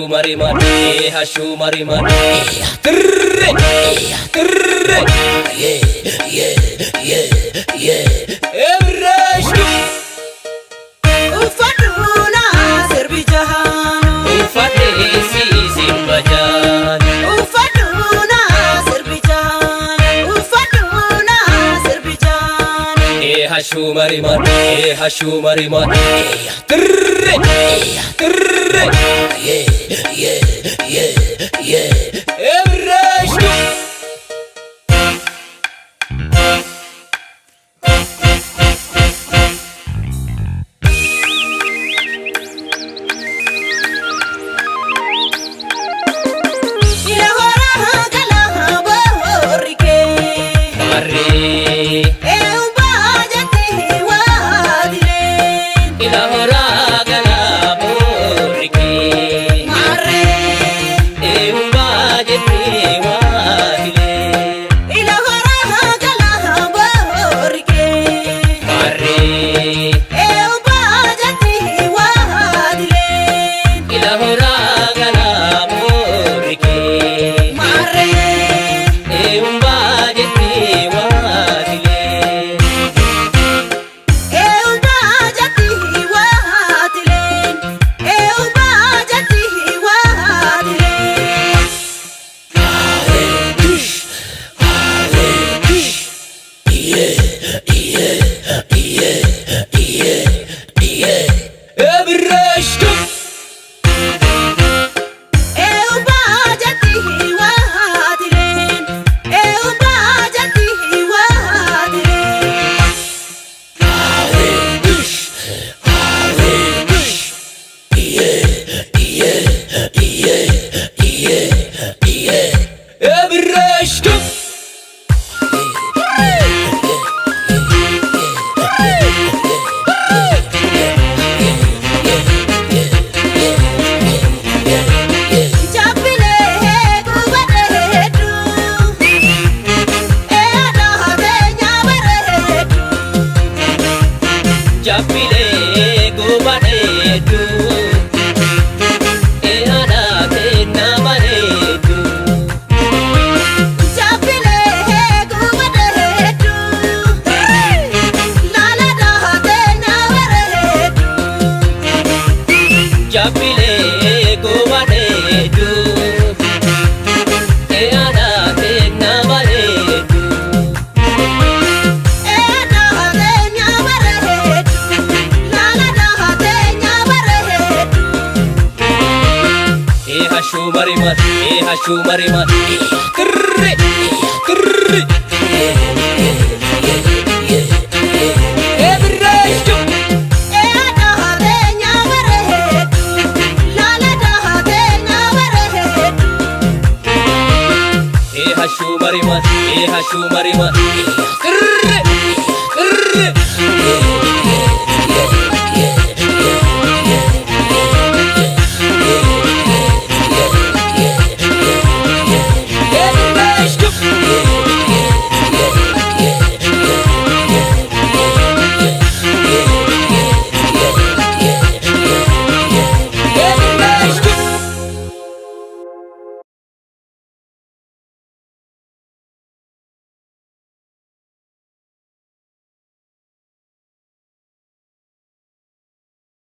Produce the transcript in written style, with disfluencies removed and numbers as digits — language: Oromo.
marima, eh hashu marima, eh trrr, eh trrr, yeah yeah yeah yeah. Ebreshtu. Uffadhuuna sirbi jahaanu. Uffadhee si sirba jaan. Uffadhuuna sirbi jahaanu. Uffadhuuna sirbi jahaanu. Eh hashu marima, eh hashu marima, eh trrr, eh trrr, yeah yeah yeah yeah. Ebreshtu. Ila horaa galaa boorri kee. Marree. Eeyyumbaa jettee waadileen. Ila horaa galaa boorri kee. Maarree. Eeyyumbaa jettee waadilee. Ila horaa galaa boorri kee. Marree. Eeyyumbaa jettee waadileen. Ila horaa galaa boorri kee. Maarree. Eeyyumbaa jettee waadilee. Eeyyumbaa jettee waadileen. Eeyyumbaa jettee waadileen. Ebreshtu. Eeyyumbaa jettee waadileen. Eeyyumbaa jettee waadileen. Ebreshtu. Jaabilee gubadhee hedduu. Eeyyadhaa teenyaa bareedduu. Jabbilee gubadheetu. Eeyaadhaa kennaa bareedu. Jaabilee gubadhee hedduu. Laaladhaa teenyaa bareedduu. Jabbilee gubadheetu. Eeyaadhaa kennaa bareedu. Eeyyadhaa teenyaa bareedduu. Laaladhaa teenyaa bareedduu. Ee hashuu marima, ee hashuu marima, ee